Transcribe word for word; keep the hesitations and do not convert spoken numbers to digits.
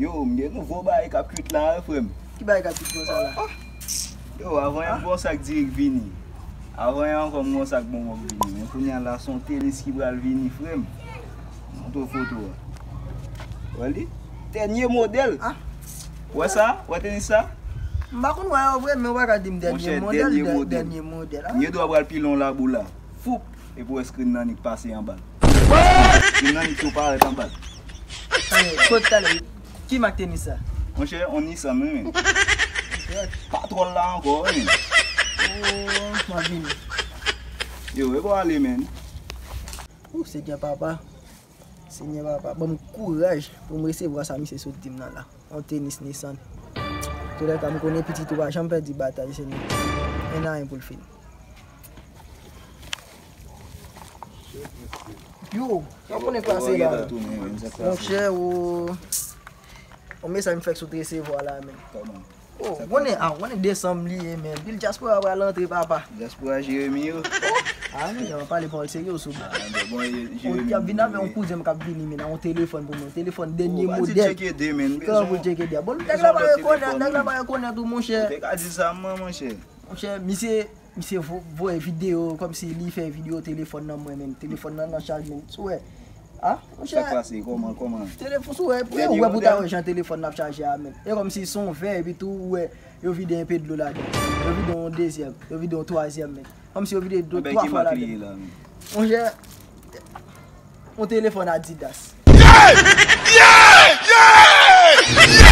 Yo, m gen nouvo bagay k ap kwit la, wi, frè m. Ki bagay k ap kwit konsa la? Yo, avan yè m gon sa k dirèk vini. Avan yè ankò m gon sa k bon m ap vini. Men kounye a la, se yon tenis ki pral vini, frè m. Montre w foto a. Wè li? Dènye modèl. Ah. Wè sa? Wè tenis sa? M pa konn wè yo vre, men ou pa ka di m dènye modèl, dènye modèl. M gen dwa pral pile yon labou la. Foup! Epi w wè screen nan nik pase anba l. Screen nan nik tou parèt anba l. Talè, kot talè? Ki mak tenis sa? Monchè, on Nissan, wi, men. Patwòl la ankò, wi, men. Oh, m ap vini. Yo, e bò ale, men. Ou, Senyè papa. Senyè papa, ban m kouraj pou m resevwa sa misye sot di m nan la. On tenis Nissan. Toulèka, m konnen pitit ou pa janm pèdi batay, Senyè. Men anyen pou l fini. Yo, sa w konnen k pase la? Monchè, ou, on mesaj m fèk sot resevwa la, men. Oh, ou konnen, ah, ou konnen desanm li ye, men. Pil dyaspora pral antre, papa. Dyaspora Jeremi yo. Ah, men, yo pale pawòl serye sou mwen. Ou t ap vin avè yon kouzen m k ap vini, men, on telefòn pou mwen. Telefòn dènye modèl. Kòman pou tcheke de, men? Kòman pou tcheke de? Bon, nèg la pa rekonèt, nèg la pa rekonèt ou, monchè. Ou te ka di sa, mwen, monchè. Monchè, misye, misye vo-, voye videyo, kòmsi li fè videyo telefòn nan mwen, men. Telefòn nan nan chaj, men. Sou wè. Ah, monchè. Sa k pase? Kòman, kòman? Telefòn, sou wè, pou wè pou ta wè jan telefòn nan ap chaje a, men. E kòmsi se yon vè, epi tou, ou wè, yo vide enpe dlo ladan. Yo vide yon dezyèm, yo vide yon twazyèm, men. Kòmsi yo vide dlo twa fwa ladan. Monchè, yon telefòn Adidas. Yeah! Yeah! Yeah!